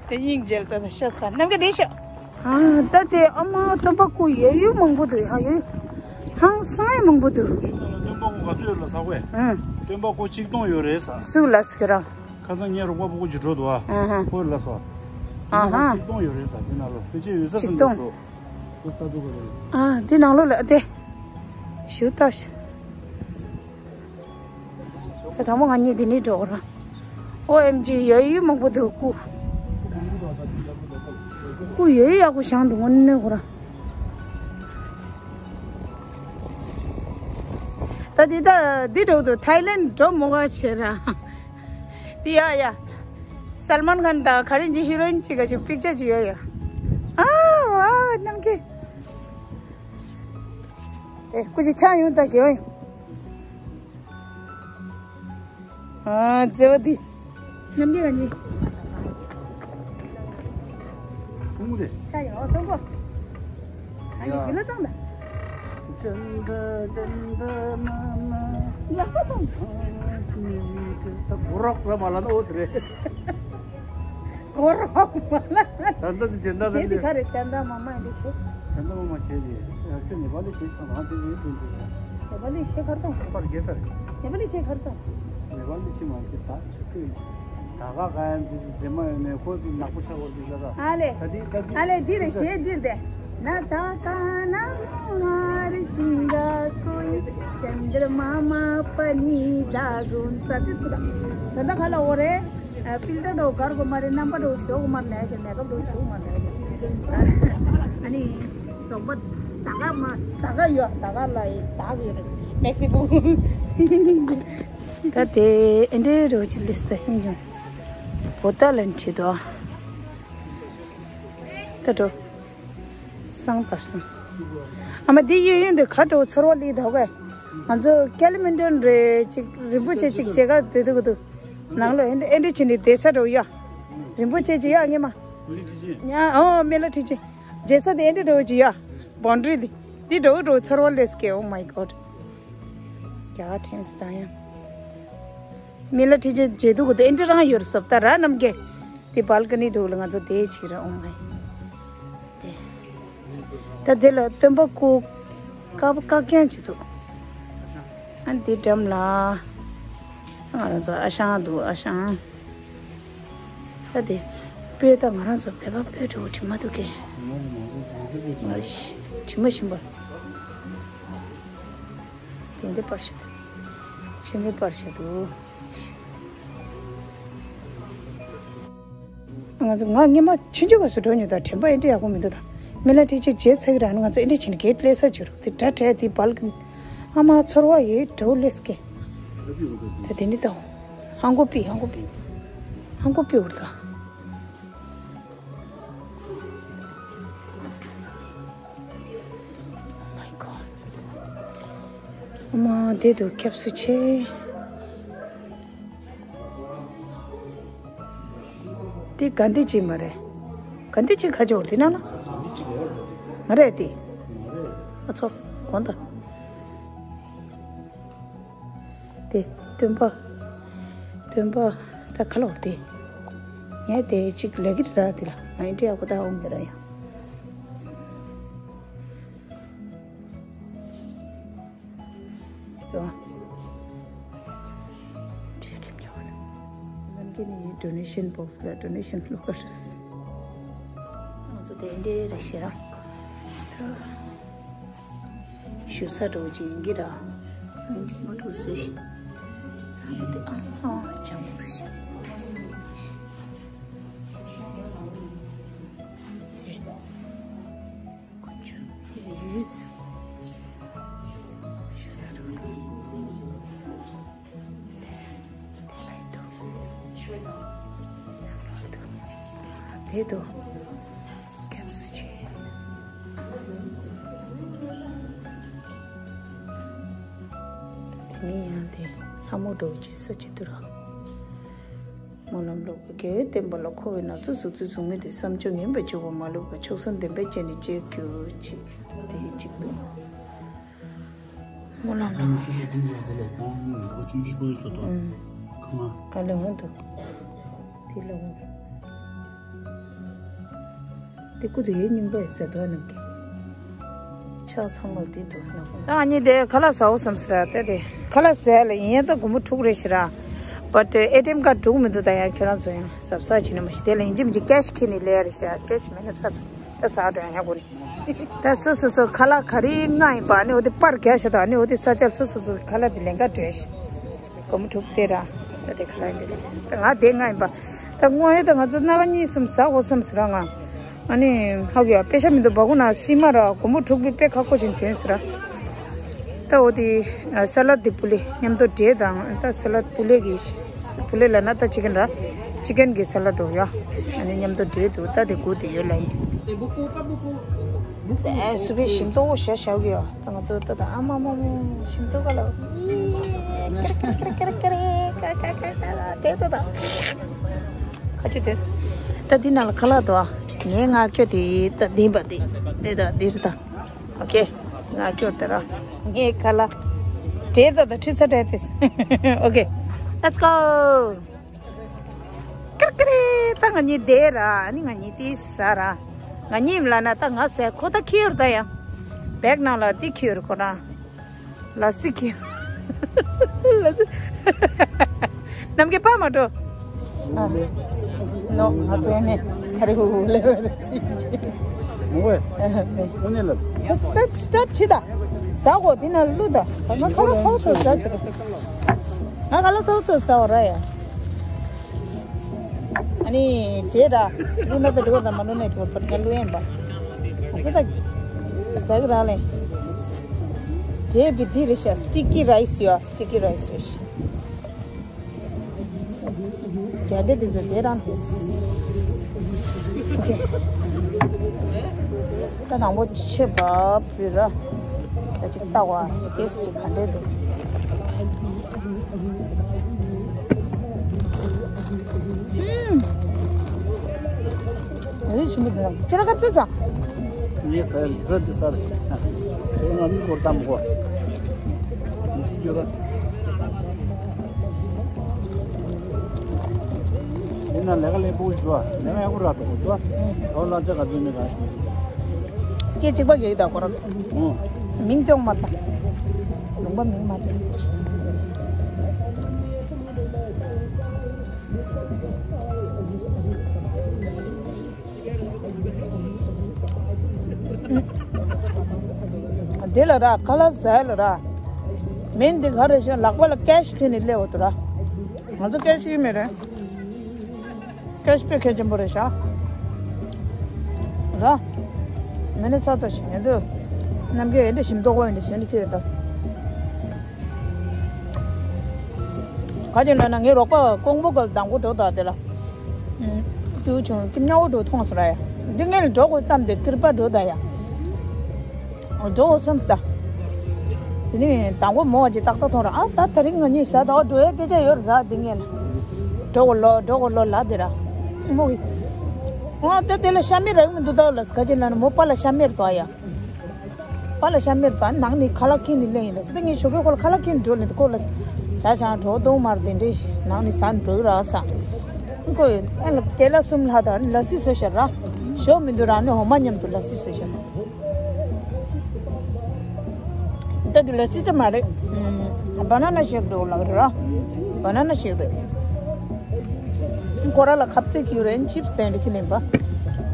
དེ་སྙིང་རྗེ་ལ་ད་ཤ་ཚ་ནམ་མཁའི་དེ་ཤ། ཨ་ད་དེ་ཨ་མ་སྟོན་པ་སྐུ་ཡོད་ཡོད་མང་པོ་འདུག་ཧ་ཡོད། ཧང་སང་ཡ་མང་པོ་འདུག་སྟོན་པ་སྐུ་ག་ཚོད་ཡོད་ལ་ས་གོས། ཨ། སྟོན་པ་སྐུ་ཆིག་སྟོང་ཡོད་རེད་ས། སུ་ལ་སི་ཀི་ར། ཁ་སང་ངའི་རོགས་པ་ཕྲུ་གུ་ཅིག་འགྲོ་འདུག་ཨ། ཨ་ཧ། ཁོས་ལ་སོ། ཨ་ཧ། ཆིག་སྟོང་ཡོད་རེད་ས་དེ་ནང་ལོ་ཕལ་ཆེར་ཡོད་ས་ཆིག་སྟོང་། ཁོ་ལྟ་འདུག་ག་རེད། ཨ་དེ་ནང་ལོགས་ལ་ཨ་དེ། ཞུ་ད་ཤ། ད་དང་པོ་ང་གཉིས་འདི་ནས་འགྲོ་ར། ཨོ་ཨེམ་ཇི་ཡོད་ཡོད་མང་པོ་འདུག་སྐུ། སྐུ་ཡོད་ཡོད་ཡག་པོ་བཞེངས་འདུག་དངོས་གནས་ཁོ་ར། ད་འདི་ད་འདི་འགྲོ་འདུག་ཐའི་ལེན་འགྲོ་མོ་ག་བྱེད་ར། འདི་ཡ་ཡ། སལ་མན་ཁན་དང་ག་རེ་འཇི་ཧི་རོ་ཨིན་གཅིག་ག་ཅིག་པིག་ཅར་ཅིག་ཡོད་ཡ། ཨ་ཝ་ནམ་མཁའི། དེ་སྐུ་མཁྱེན་ཆ་ཡོང་ད་གེ་ཨོ། ཨ་ཙེ་བ་དི། ནམ་རྒྱུན་ག་ནི། ཁུང་རེད། ཆ་ཡོང་ཐོང་གོ། ཨ་ནི་ཡ། གི་ལ་ཏང་ད། ཅན་ད་ཅན་ད་མ་མ། ལ་ཏང་། ད་གོ་རོག་ལ་མ་ལ་ན་འོ་དེ་རེད། གོ་རོག་མ་ལ། ད་ལྟ་དེ་ཅན་ད་ཞེས་དེ་ག་རེ་ཅན་ད་མ་མ་ཡིན་དེ་ཞེས། ཅན་ད་མ་མ་ཞེས་དེ་ཡ་ཁྱོད་ནེ་པ་ལི་ཞེས་དང་རང་དེ་ཡོད་དུ་འདུག་ཡ། ནེ་པ་ལི་ཞེས་གར་དང་སོ། པར་རྒྱལ་ས་རེད། ནེ་པ་ལི་ཞེས་གར་དང་སོ། ནེ་པ་ལི་ཞེས་མ་གི་ད་ཆུ་ཁོས་ད་ག་ག་ཡང་ཅི་ཅི་མཛེས་མ་ཡོད་ནས་ཁོ་དེ་ནག་པོ་ཆགས་པར་འདུག་ཤ་ད། ཨ་ལེ། ད་དེ་ད་དེ་ཨ་ལེ་འདི་རེད་ཞེས་འདིར་དེ། ན་ད་ཀ་ན་མ་རི་ཤིང་ག་ཀོ་ཡི་ཅན་དྲ་མ་མ་པ་ནི་ད་གུན་ཙ་ཏིས་ཀུ་ད། ད་ད་ག་ལ་འོ་རེད། ཨ་ཕིལ་ཊར་འགྲོ་གར་གོ་མ་རེད། རྣམ་པ་འགྲོ་ཟོ་གོ་མ་རེད། ལས་ཀྱི་མེ་ཀབ་འགྲོ་ཆུ་མ་རེད། ཨ་ནི་དོག་པ་ད་ག་མ་ད་ག་ཡོད། ད་ག་ལ་ཡི་ད་ག་ཡོད་རེད། མེག་སི་པོ། ད་དེ་ཨེ་འདྲའི་རོ་ཅི་ལིས་ད་ཧིན་ཡོང་། བོ་ད་ལན་ཁྲི་དོ། ད་འགྲོ། སང་ཏར་སང་། ཨ་མ་འདི་གཡས་གཡོན་དུ་ག་འགྲོ་ཚོར་བ་ལི་དོ་གས། ང་ཚོ་ཀ་ལི་མན་ཏོན་རེ་ཅིག་རིན་པོ་ཆེ་ཅིག་མཇལ་ཁ་དེ་དུ་གུ་དུ། ནང་ལོ་ཨེ་འདྲ་ཨེ་འདྲ་བྱེད་ནི་བསྡད་ས་འགྲོ་ཡ། རིན་པོ་ཆེ་ཅིག་ཡ་ངེ་མ། ཡ་ཨོ་མེ་ལ་ཁྲི་ཆེ། མཇལ་ས་དེ་ཨེ་འདྲ་འགྲོ་ཅིག་ཡ། བོན་ཌ་རི་དེ། འདི་འགྲོ་འགྲོ་ཚོར་བ་ལེས་ཀེ། Oh my God། རྒྱ་གར་ཕྲན་སི་ད་ཡང་། མི་ལ་ཁྲི་ཆེན་མཇལ་དུ་གོ་དེ་ཨེ་འདྲ་རང་ཡོད་རེད་སོབ་ད་ར་རྣམ་རྒྱལ། དེ་བལ་ཀ་ནི་འགྲོ་ལ་ང་ཚོ་དེ་ཆིག་ར་འོང་ངེ། དེ། ད་དེ་ལ་སྟོན་པ་སྐུ། ཀ་བ་བཀག་རྐྱང་བྱེད་དུ། ཨ་འདི་འགྲམ་ལ། ང་རང་ཚོ་ཨ་ཞང་འདུག་ཨ་ཞང་། ད་དེ། སྤོས་ད་ང་རང་ཚོ་བོད་པ་སྤོས་འགྲོ་དྲི་མ་འདུག་གས། ཨ་ཤི། དྲི་མ་ཞིམ་པ། དེ་འདྲའི་པར་ཤ་དུ། ཆེན་པོའི་པར་ཤ་དུ། ང་ཚོ་ང་སྔོན་མ་ཆུང་ཆུང་སྐབས་སུ་འགྲོ་མྱོང་ད་དྲན་པ་ཨེ་འདྲ་ཡག་པོ་མི་འདུག་ད། མི་ལ་ཁྲི་ཆེན་མཇལ་ཚར་གི་རང་ང་ཚོ་ཨེ་འདྲ་བྱས་ནས་གེ་ཊི་སླེབས་ས་བྱུང་རུང་དེ་དྲ་བྲལ་དེ་བལ་གི་ཨ་མ་ཚོར་བ་ཡོད་འགྲོ་སླེབས་ཀྱི། ད་དེ་ནི་ད། ཧང་གོ་པི་ཧང་གོ་པི། ཧང་གོ་པི་འུར་ད། Oh my God། ཨ་མ་དེ་དུ་སྐྱབས་སུ་མཆི། དེ་ག་འདི་ཅི་མ་རེད། ག་འདི་ཅི་ཁ་ཅོར་དེ་ན་ན། མ་རེད་དེ། ཨ་ཚོ་གོན་ད། དེ་སྟོན་པ། སྟོན་པ་ད་ཁ་ལོག་དེ། ངས་དེ་ཅིག་ལས་ཀྱི་ར་དེ་ལ་ང་ཡི་འདྲ་ཡག་པོ་ད་འོང་གི་ར་ཡ། དོ། ཁྲིད་ཁྱིམ་ཡོད། ནམ་རྒྱུན་ནི་ཌོ་ནེ་ཤན་བོག་སི་ལ་ཌོ་ནེ་ཤན་བླུག་ག་རེད། ང་ཚོ་དེ་འདྲའི་རེ་ཞེ་ར། ད། ཞུ་ས་འགྲོ་ཅིག་ཡིན་གྱི་ར། ང་འགྲོ་སུ་ཞིག་ཨ་ཨ་ཅང་མོ་རེ་ཞིག་དེ། དེ་དུ། དེ་ནས་ཡང་དེ་ལྷ་མོ་འགྲོ་བྱེད་ས་ཅི་དུ་ར། སྨོན་ལམ་ལོག་པའི་དགེ་བའི་བསྟན་པ་ལ་མཁོ་བའི་ན་ཚོད་གཟུགས་ཚོད་གཟུགས་མེད་དེ་བསམ་སྤྱོད་ངན་པའི་སྤྱོད་པ་མ་ལུས་པ་མཆོག་གསུམ་བདེན་པའི་སྤྱན་ནི་བཅད་གྱུར་ཅིག་དེ་གཅིག་ཏུ། སྨོན་ལམ་ལོག་ཨ་ལེ་ཧོན་དུ། དེ་ལ་ཧོན། དེ་ཀུ་དུ་ཡེ་རྙིང་པ་ཡི་ཟེར་དོ་རྣམས་ཀྱི། ཕྱག་ཚང་མར་དེ་དུ་ནག་པོ། ད་ཨ་ནི་དེ་ཁ་ལག་ཟ་འོ་བསམ་ཟེར་ར་དེ་དེ། ཁ་ལག་ཟས་ལ་ཡིན་ཡང་ད་སྒོར་མོ་དྲུག་རེད་ཤི་ར། བཊ་ཨེ་ཊི་ཨེམ་ཀར་དྲུག་མི་འདུག་ད་ཡང་ཁྱོད་རང་ཚོ་ཡང་གཟབ་གཟབ་བྱེད་ན་མ་ཤི་དེ་ལ་ཡིན་གཅིག་མིན་གཅིག་ཀེཤ་ཁྱེར་ནས་ལས་རེད་ཤ་ཀེཤ་མེད་ན་ཚ་ཚ་ད་ཟ་འགྲོ་ཡང་ཡང་དགོས་ནི། ད་སོ་སོ་སོ་ཁ་ལག་ག་རེ་མངགས་ཡིན་པ་ནི་འོ་དེ་པར་རྒྱག་ཤ་ད་ནི་འོ་དེ་ས་ཆ་སོ་སོ་སོ་ཁ་ལག་དེ་ལེན་ག་འགྲོ་ཤི། སྒོར་མོ་དྲུག་སྟེར་ར། ད་དེ་ཁ་ལག་འདི་ལ་ད་ང་དེ་ལྔ་ཡིན་པ། ད་དངོས་ཡོད་ད་ང་ཚོ་སྣ་ཁ་གཉིས་གསུམ་ཟ་དགོས་བསམ་ཟེར་ར་ང་། ཨ་ནི་ཧ་གོ་ཡ་པེ་ཤ་མི་འདུག་བ་གུ་ན་སི་མ་ར་སྒོར་མོ་དྲུག་པའི་དཔེ་ཁག་པོ་ཅིག་དོན་ཟེར་ར། ད་འོ་དེ་ཨ་ས་ལད་དེ་པུ་ལེ་མཉམ་དུ་འབྲས་དང་། ད་ས་ལད་པུ་ལེ་གི་པུ་ལེ་ལབ་ན་ད་ཅི་ཀན་ར། ཅི་ཀན་གི་ས་ལད་འགྲོ་ཡ། ཨ་ནི་མཉམ་དུ་འབྲས་འདུག་ད་དེ་སྒུག་དེ་ཡོད་ལན་དེ། དེ་སུ་པའི་ཞིམ་ཏོག་ཤ་ཤ་གི་ཡོད། ད་ང་ཚོ་ད་ད་ཨ་མ་མ་མ་ཞིམ་ཏོག་ག་ལ་ཀེ་རེ་ཀེ་རེ་ཀེ་རེ་ཀེ་རེ་ཀ་ཀ་ཀ་ཀ་དེ་ད་ད་ཁ་ཆུ་དེ། ད་འདི་ནང་ལ་ཁ་ལག་འདུག་ཨ་ངའི་ང་ཁྱོད་དེ་ད་འདི་པ་དེ་དེ་ད་འདིར་ད། ཨོ་ཀེ། ང་ཁྱོད་དེ་ར། ངའི་ཁ་ལག་འབྲས་ད་ད་ཁྲི་ཚ་འབྲས་དེ། ཨོ་ཀེ། Let's go. ཀར་ཀར་ད་ང་གཉིས་བསྡད་ར། ཨ་ནི་ང་གཉིས་དེ་ཟ་ར། ང་གཉིས་ལ་ན་ད་ང་ཟས་ཁོ་ད་ཁྱེར་ད་ཡ། བེག་ནང་ལ་དེ་ཁྱེར་ཁོ་རང་། ལ་སི་ཁྱེར། ལ་སི། ནམ་རྒྱུན་ཕ་མ་འགྲོ། ཨ། ནོ་ང་ཚོ་ནི་ཧ་རི་ཧུ་ཧུ་ལེ་བ་རེ་སི། མོ་ཝེ། ཨ་ཧ་ཧ། ཁོ་ནི་ལ། ད་སི་ཊར་ཊི་བྱེད་ད། ཟ་གོ་དེ་ན་ལུ་ད། ང་ཁ་ལག་ཚོགས་ཚོགས་ཟ། ང་ཁ་ལག་ཚོགས་ཚོགས་ཟ་འོ་ར་ཡ། ཨ་ནི་དེ་ར། ལུ་ན་ད་འགྲོ་ད་མ་ལུ་ནས་འགྲོ་པར་ང་ལུ་ཡན་པ། ང་ཚོ་ད་ཟ་གི་ར་ལེ། དེ་བི་དི་རེ་ཤ་སི་ཊི་ཀི་རའི་སི་ཡོ། སི་ཊི་ཀི་རའི་སི་རེ་ཤ། རྒྱ་སྡེ་དེ་ཚོ་དེ་རང་དེ། ད་དང་པོ་ཕྱེ་བ་བུ་ར། ད་ཅིག་ལྟ་བ་ཅེས་ཅིག་ག་འདྲས་འདུག་ཨུམ། འོ་ཆེན་པོ་འདི་ཁྱོད་ར་ག་ཚོད་ཚ། ངས་ཟ་ཡ་ཁྱོད་ར་འདི་ཟ་རེད། ཁྱོད་ང་མི་སྐོར་ལྟ་མི་གོ། འདི་ཁྱོད་ར། ཡིན་ན་ལས་ཀ་ལས་པོ་ཞིག་འདུག་ལས་ཀ་ཡག་པོ་རག་འདུག་འདུག་ཨོ་ལ་ཅག་ག་ཚོད་མེད་ག་ཞིག་སྐད་ཅིག་པ་གེ་ད་ཁོ་ར། ཨོ། མིང་སྐྱོང་མ་ད། ལུང་པ་མིང་མ་ད། དེ་ལ་ར་ཁ་ལག་ཟས་ལ་ར། མིན་འདི་ག་རེ་ཞིག་ལག་པ་ལ་ཀེ་ཤི་ཁྱེར་ནས་སླེབས་འོ་དོ་ར། ང་ཚོ་ཀེ་ཤི་ཡིན་མེད་རེད། ཀེ་ཤི་དཔེ་གལ་ཆེན་པོ་རེད་ཤག་ར། མི་ནི་ཚ་ཚ་ཞིག་ཡིན་དུས། ནམ་རྒྱུན་ཡིན་འདི་ཞིམ་མདོག་པོ་ཡིན་འདི་ཞིམ་འདི་ཁྱེར་དང་། ག་ཅིག་ལབ་ན་ངའི་རོགས་པ་ཀོང་པོ་གལ་དང་པོ་འགྲོ་དང་དེ་ལ། ཨུམ། དུ་བྱུང་ཀི་མཉམ་པོ་འགྲོ་མཐོང་སོང་ར་ཡ། འདི་ངས་ལ་འགྲོ་དགོས་བསམ་སྟེ་ཀིར་པ་འགྲོ་དང་ཡ། འགྲོ་དགོས་བསམ་སྟེ། དེ་ནས་དང་པོ་མོ་བ་ཅིག་ཏག་ཏག་མཐོང་ར། ཨ་ད་དེ་རིང་ང་གཉིས་ཟ་དང་འགྲོ་ཡ་སྐད་ཆ་ཡོད་ར། འདི་ངས་ལ། འགྲོ་དགོས་ལོ་འགྲོ་དགོས་ལོ་ལ་དེ་ར། མོ་གི། ཨ་ད་དེ་ལ་ཤ་མེད་ར་ཡོང་མི་འདུག་ད་ལ་ག་ཅིག་ལབ་ན་མོ་པ་ལ་ཤ་མེད་ར་དོ་ཡ། པ་ལ་ཤ་མེད་པ་ནང་ནས་ཁ་ལག་ཁྱེར་ནས་སླེབས་ཡིན་ལ་ཟེར། ད་ངས་ཞོགས་ཀས་ཁོ་ལ་ཁ་ལག་ཁྱེར་ནས་འགྲོ་ལེ་འདུག་ཁོ་ལ་ཟ་ཞག་ཞག་འགྲོ་གཏོང་མར་དེ་འདྲས་ནང་ནས་ཟ་འགྲོ་གི་ར་ས། ཁོས་ཨ་ལ་ཀེ་ལ་གསུམ་ལྷག་དང་ལ་སི་བཟོས་ཤག་ར། ཞོགས་མི་འདུག་ར་ནས་འོ་མ་མཉམ་དུ་ལ་སི་བཟོས་ཤག་ད་དེ་ལ་སི་ཙམ་མ་རེད། ཨམ། བ་ན་ན་ཤེག་འགྲོ་ལབ་ར། བ་ན་ན་ཤེག་རེད། ཁོ་ར་ལ་ཁབ་ཚེ་ཁྱེར་རེད། ཅིབ་སི་ཟེར་འདྲ་ཁྱེར་ལེན་པ།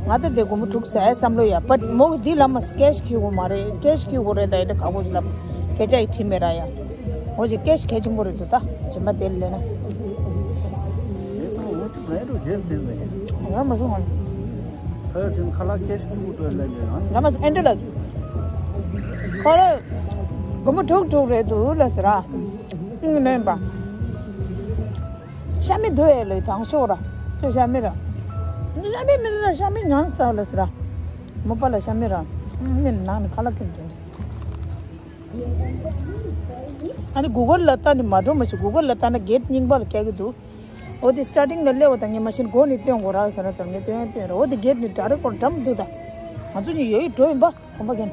ང་ད་དེ་སྒོར་མོ་དྲུག་ཟ་ཡ་བསམ་བློ་ཡ། བཊ་མོ་གི་འདི་ལ་མ་ཀེ་ཤི་ཁྱེར་དགོས་མ་རེད། ཀེ་ཤི་ཁྱེར་དགོས་རེད། ད་ཡིན་ད་ཁག་པོ་ཞིག་ལབ། སྐད་ཆ་ཡི་དྲིས་མེད་ར་ཡ། འོ་ཅིག་ཀེ་ཤི་གལ་ཆེན་པོ་རེད་འདུག་ད་རྗེས་མ་དེ་ལས་ན། ངས་བསམ་བློ་ངོ་ཅིག་ལན་རུ་རྗེས་དེ་ལས། ང་མ་སོང་ང་། ཁ་ཡོད་དུས་ཁ་ལག་ཀེ་ཤི་ཁྱེར་དགོས་འདུག་ལབ་ནས་ང་། ང་མ་ཨེ་འདྲ་ལ། ཁོ་ར་སྒོར་མོ་དྲུག་དྲུག་རེད་འདུག་ལ་ཟེར་ར། ཨང་ནོན་པ། ཤ་མེད་འདུག་ཨེ་ལོས་དང་ཤོག་ར། ཁྱོད་ཤ་མེད་ར། ཤ་མེད་མི་འདུག་ཤ་མེད་ཉང་ས་ལ་ཟེར་ར། མོ་པ་ལ་ཤ་མེད་ར། མི་ནང་ནས་ཁ་ལག་ཁྱེར་འགྲོ་འདི། ཨ་ནི་གུ་གལ་ལ་ལྟ་ནི་མ་འགྲོ་མ་ཤི། གུ་གལ་ལ་ལྟ་ན་གེ་ཊི་རྙིང་པ་ལ་བཀལ་གི་འདུག་འོ་དེ་སི་ཊར་ཊིང་ལ་སླེབས་པ་དང་ངས་མ་ཤི་ན་སྒོ་ནས་སྟོན་དགོས་ར་ཁྱོད་ར་ཚོར་ངས་སྟོན་སྟོན་ར། འོ་དེ་གེ་ཊི་ནས་དྲ་རེ་སྐོར་འགྲམ་འདུག་ད་ང་ཚོ་གཉིས་ཡོད་ཡོད་འགྲོ་ཡིན་པ། གོམ་པ་རྒྱན།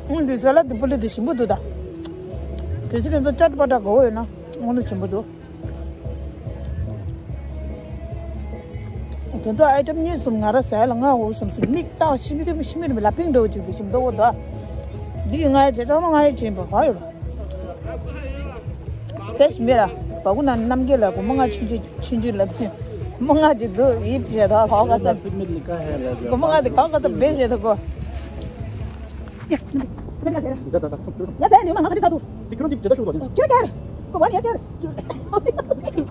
ཨུང་། འདི་ས་ལད་དེ་པུ་ལི་དེ་ཞིམ་པོ་འདུག་ད། དེ་ཚོ་ཁྱེད་ཚོ་ཅཊ་པ་ཊ་དགོས་པ་ཡོད་ན་དངོས་གནས་ཞིམ་པོ་འདུག་དེ་ཚོ་ཨའི་ཊམ་གཉིས་གསུམ་ང་ར་ཟ་ཡ་ལ་ང་འོ་གསུམ་གསུམ་མིག་ཏག་ཤི་མི་ཤི་མི་ཤི་མི་རེད། ལ་ཕིང་འདྲ་བོ་ཅིག་དེ་ཞིམ་མདོག་པོ་འདུག་འདི་ང་ཡ་བྱས་ཙང་ང་ཡ་བྱས་པ་ག་ཡོད་ལ། ཀེ་ཤི་མེད་ར། བ་གུ་ན་རྣམ་རྒྱལ་ལ་སྒོར་མོ་ལྔ་ཆུང་ཆུང་ཆུང་ཆུང་ལ་ཕུལ། སྒོར་མོ་ལྔ་ཅིག་འདུག་ཡིབ་བྱས་ད་ཧོ་ག་ས། སྒོར་མོ་ལྔ་དེ་ཧོ་ག་ས་བེད་བྱས་ད་གོ། ཡ་ད་ནི་མ་ང་ཁ་ཏི་ཚ་ཐུ། ཁྱོད་ཀྱི་ཁྱོད་ཀྱི་གོ་བ་ཡ་ཀྱར། ཀྱ་ཏུ་ཀྱ་ཏུ།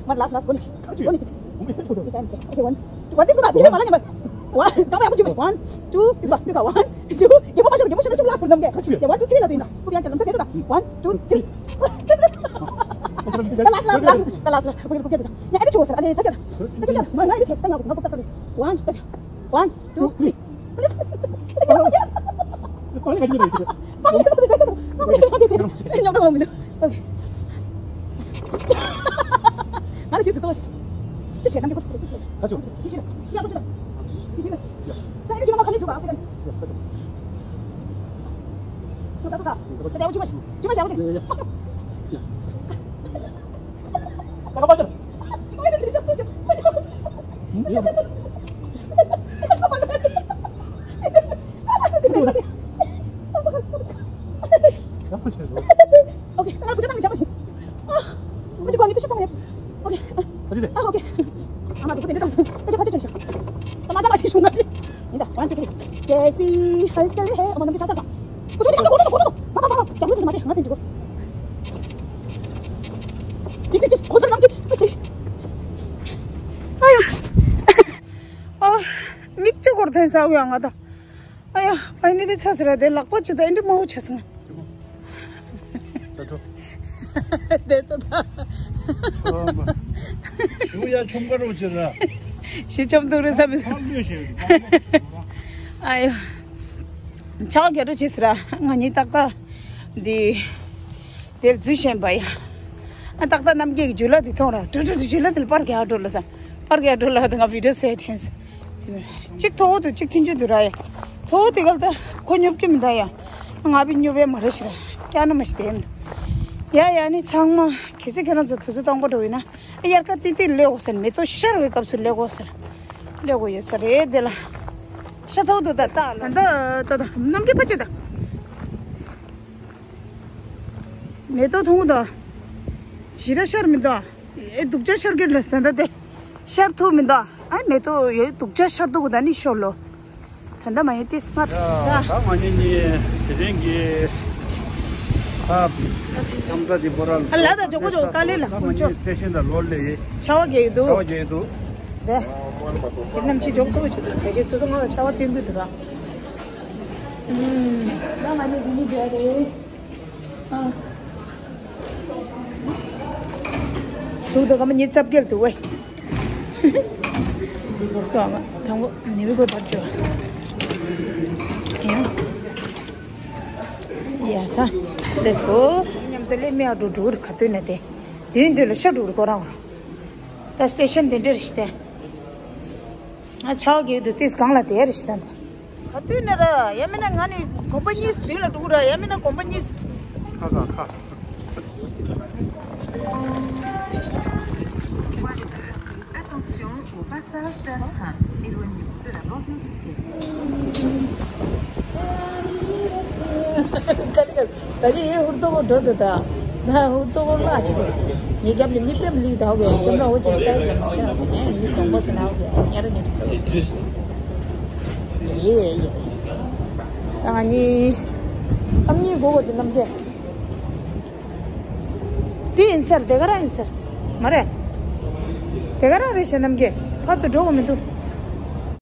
མ་ལ་སི་ལ་སི་གོ་ནི་གོ་ནི། Okay, one. What is that? དེ་མ་ལ་ཉི་མ། One, come on, one, two, this one, this one, one, two, give up, give up, give up, give up, give up, give up, one, two, three, one, two, three. The last, last, last, the last, last. Forget, forget. Yeah, I did choose. I did take it. Take it. My, my, I did choose. One, one, two, three. Okay. ང་ལ་ཞིབ་ཏུ་ལྟོས། ཅི་བྱེད་ནམ་རྒྱུན་ཁོ་ཅི་བྱེད། ཅི་བྱེད། ཡ་ཁོ་ཅི་ལ། ཡ་ཁོ་ཅི་ལ། ཡ་ཁོ་ཅི་ལ། ད་ཨེ་ཅི་ལ་མ་ཁ་ལེ་ཅུ་ག་ཨ་ཁོ་ད། ད་ད་ད་ད་ད་ཡ་ཁོ་ཅི་མ་ཤི་ཅི་མ་ཤི་ཡ་ཁོ་ཅི། ད་ཁ་པ་ཅི་ལ། ཡ་ཁོ་ཅི་ལ། Okay, ད་ང་བུ་ཆ་བཏང་ནས་བྱ་མ་ཤེས། ཨ། ཨ་ཅི་གོ་ངེད་ཀྱི་ཤ་ཚང་ཡོད། Okay. ཨ། ཨ། Okay. ཨ་མ་འགྲོ་གི་དེ་འདྲ་བཏང་སོང་། ད་ཕ་ཆེ་ཆོན་ཤག་ད་མ་ཅང་མ་ཤེས་བྱུང་ན་ཅི། ཡིན་ད། One, two, three. कैसी हलचल है? ཨ་མ་ནམ་གྱི་ཆ་ས་ག་གོ་ཐོ་གོ་ཐོ་གོ་ཐོ་གོ་ཐོ། ད་ད་ད་ད་རྒྱབ་ལོག་དེ་མ་དེ་ང་དེ་འཇུག་གོ། དེ་དེ་དེ་གོ་ས་ནམ་གྱི་ཨ་ཤེས། ཨ་ཡ། ཨ། མིག་ཆུ་སྐོར་ཐོན་ས་གོ་ཡ་ང་ད། ཨ་ཡ། ཕ་ནི་དེ་ཆ་ཟེར་ར་དེ་ལག་པ་ཆུ་ད་ཨེ་འདྲ་མང་བོ་ཆ་སོང་། ད་འགྲོ། དེ་ད་ད། ཞུ་ཡ་ཆོམ་ག་རོ་ཅེ་ར། ཞི་ཆོམ་འདུག་རེ་ས་མི་ས། ཨ་ལོས་ཞེ། ཨ་ཡ། ཆ་ག་རོ་ཅེ་ཟེར་ར་ང་གཉིས་ཏག་ཏག་འདི། དེར་འཛུལ་བཞིན་པ་ཡ། ཨ་ཏག་ཏག་རྣམ་རྒྱལ་གྱི་ཇུ་ལ་དེ་མཐོང་ར། ཀྲུ་ཀྲུ་ཀྲུ་ཇུ་ལ་དེ་ལ་པར་རྒྱག་འགྲོ་ལ་ས། པར་རྒྱག་འགྲོ་ལ་དེ་ང་བི་ཌིའོ་ཟེར་དྲན་སོང་། གཅིག་ཐོག་ཏུ་གཅིག་ཐིན་ཆུ་དུ་ར་ཡ། ཐོག་དེ་གལ་ད་ཁོ་སྙོབ་ཀྱི་མི་འདུག་ཡ། ང་བི་སྙོབ་པའི་མ་རེད་ཤི་ར། ཀྱ་ན་མ་ཤི་དེ་མི་འདུག་ཡ་ཡ་ནི་ཚང་མ་གལ་སྲིད་ཁྱེད་རང་ཚོ་དུས་ཚོད་སྟོང་པ་འགྲོ་ཡིན་ན། ཨ་དབྱར་ཁ་ཏི་ཏི་ལས་འོ་ཟེར། མེ་ཏོག་ཤར་བའི་སྐབས་སུ་ལས་འོ་ཟེར། ལས་འོ་ཡོད་ས་རེད་དེ་ལ། ཤ་ཚ་བོ་དུ་ད་ལྟ་ལ་ད་ད་ད་རྣམ་རྒྱལ་ཕ་ཆེ་ད། མེ་ཏོག་མཐོང་གི་འདུག་ཞི་ར་ཤར་མི་འདུག་ཨེ་སྡུག་ཅག་ཤར་གྱི་ལ་ཟ་འདྲ་དེ། ཤར་ཐུབ་མི་འདུག་ཨ་མེ་ཏོག་ཡོད་སྡུག་ཅག་ཤར་འདུག་ད་ནི་ཤོར་ལོ། ད་ལྟ་མ་ཡོད་ཏིས་མ་ད་ང་གཉིས་གཉིས་དེ་རིང་གི་ཨ་མཚམས་ས་དེ་བོ་ར་ཨ་ལ་ད་ཇོ་བོ་ཇོ་བོ་དཀའ་ལས་ལ་ད་ང་གཉིས་སི་ཊེ་ཤན་ད་ལོར་ལེ་ཡེ་ཆ་བ་རྒྱག་གི་འདུག་ཆ་བ་རྒྱག་གི་འདུག་དེ་དེ་རྣམས་ཅི་ཇོག་ཚོ་ཆུ་དེ་ཅི་ཚོ་ཚོ་ང་ལ་ཆ་བ་སྟོན་གི་འདུག་ར། ད་ང་གཉིས་དེ་གཉིས་རྒྱག་རེད། ཚུགས་དང་སྐར་མ་ཉི་ཤུ་རྩ་བརྒྱད་འདུག་བས། མོ་སྐོ་ཨ་མ་དང་པོ་ནི་བི་གོ་ཐབས་བྱོས། ཡ་ད་ལེགས་སོ། མཉམ་དུ་ལས་མི་ཨ་འགྲོ་འགྲོ་རུ་ག་དུས་ནས་དེ་དུས་འདི་ལ་ཤ་འགྲོ་རུ་གོ་རང་རུ། ད་སི་ཊེ་ཤན་དེ་འདྲ་རེད་ཤི་སྟེ། ང་ཆ་བ་རྒྱག་དུས་ཏིས་གང་ལ་དེ་རེད་ཤི་ད་འདི། ག་དུས་ནས་ར་ཡ་མིན་ན་ང་ནི་གོམ་པ་གཉིས་དུས་ལ་འགྲོ་གི་ར་ཡ་མིན་ན་གོམ་པ་གཉིས། ཁ་ཁ་ཁ། Attention au passage d'un train. Éloignez-vous de la bordure du quai. ད་ཅི་ཡེ་ཧུར་ཐོག་འགྲོ་འདུག་ད། ད་ཧུར་ཐོག་ལ་ཨ་ཅིག་ངའི་རྒྱབ་ལ་མི་ཕེབས་ལིག་ད་ཧོ་གི་ཁྱོད་ལ་འོ་ཅིག་ས་ཡི་ལ་མ་ཤ་ཨ་ཅིག་ངས་མི་གྲོང་པ་ཟེར་ན་ཧོ་གི་ཉ་ར་ཉ་ར་ཚོ། ཡེ་ཡེ། ད་ང་གཉིས་ཨམ་གཉིས་གོ་གོ་དེ་རྣམ་རྒྱལ། དེ་ཡིན་ཟེར་དེ་ག་ར་ཡིན་ཟེར། མ་རེད། དེ་ག་ར་རེད་ཤ་རྣམ་རྒྱལ་ཕར་ཚུར་འགྲོ་གོ་མི་འདུག